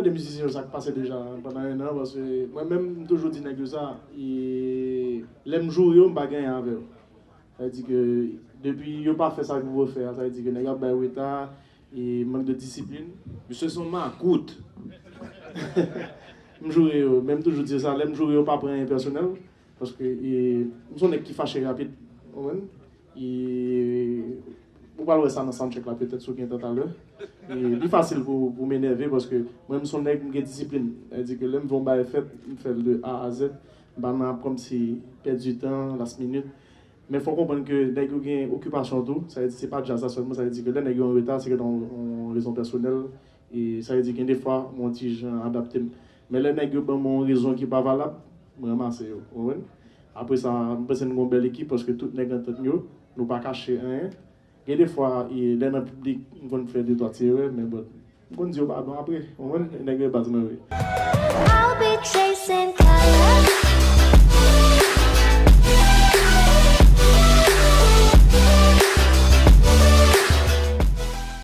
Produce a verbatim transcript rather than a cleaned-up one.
De mizisyen yo sa k pase deja pandan en an, paske mwen menm m toujou di nèg yo sa, e lè m joure yo, m pa gen anyen avè yo. Sa vle di ke depi yo pa fè sa yo dwe fè a, sa vle di ke nèg yo ap bay reta, e mank de disiplin. Misye se yon makout. M joure yo, men m toujou di yo sa, lè m joure yo, pa pran anyen pèsonèl, paske e, m se yon nèg ki fache rapid, w konprann? E, ou pral wè sa nan soundcheck la petèt si w gen tan talè. E, li fasil pou, pou m enève paske mwen m se yon nèg m gen disiplin. Sa vle di ke lè m vle yon bagay fèt, m fè l de A a Z. M pa nan ap kòmsi pèdi tan, last minute. Men fò w konprann ke nèg yo gen okipasyon tou. Sa vle di se pa djaz la sèlman, sa vle di ke lè nèg yo an reta, se ke nan yon, yon rezon pèsonèl. E sa vle di gen de fwa, mwen yon ti jan adapte m. Men lè nèg yo ban mwen yon rezon ki pa valab, mwen ranmase yo. Ou konprann? Apre sa, m panse n gon bèl ekip paske tout nèg antann yo, nou pa kache anyen. Gen de fwa, e, lè nan piblik, m konn fè de twa ti erè, men bon, m konn di yo padon apre. Ou konprann? Nèg yo e baz mwen vre. I'll be chasing colors.